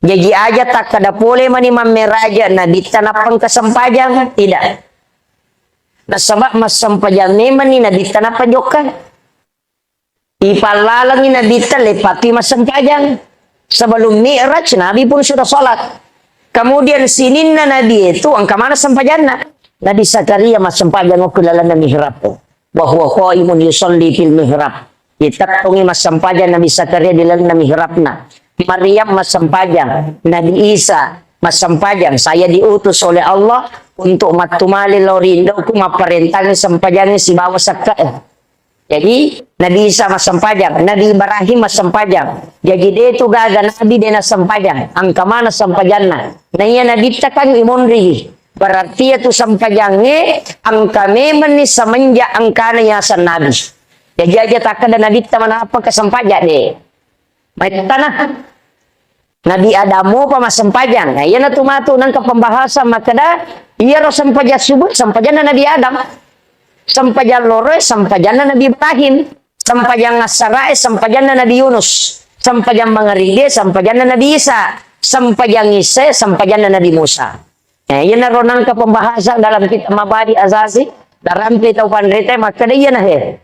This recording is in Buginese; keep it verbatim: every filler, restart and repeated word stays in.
Jaji aja takkada pole mani mammeraja nabitta nappa engka sempajang, tidak. Nasaba massempajang memani nabitta nappa jokka. Ipallalangi nabitta leppatui massempajang. Sebelum Mi'raj, Nabi pun sudah sholat. Kemudian sininna Nabi itu engka mana sempajanna. Nabi Zakaria massempajang okko lalenna mihrab. Wa huwa qaimun yusalli fil mihrab. Itettongi massempajang Nabi Zakaria di lalenna mihrabna. Maryam massempajang, Nabi Isa massempajang, "Saya diutus oleh Allah untuk mattumale lao ri indo'ku, mapparentangi sempajangnge sibawa sekke'e." Jadi, Nabi Isa massempajang, Nabi Ibrahim massempajang. Jaji, de tu gaga nabi de nassempajang. Engka mana sempajanna. Naiya nabitta kan imonri. Berarti iya tu sempajangnge engka memenni semenjak engkana yaseng nabi. Jaji aja takkada nabitta manappa kesempajang de. Maettana. Nabi Adam mopa massempajang. Nah, iyanatu matu nengka pembahasan makkeda, iyaro sempajang subuh, sempajanna Nabi Adam. Sempajang loroe, sempajanna Nabi Ibrahim. Sempajang assarae, sempajanna Nabi Yunus. Sempajang mangaribie, sempajanna Nabi Isa. Sempajang issae, sempajanna Nabi Musa. Eh, iyanaro nengka pembahasan dalam kitab Mabadi Asasi, darampe tau panrita makkeda iyana he.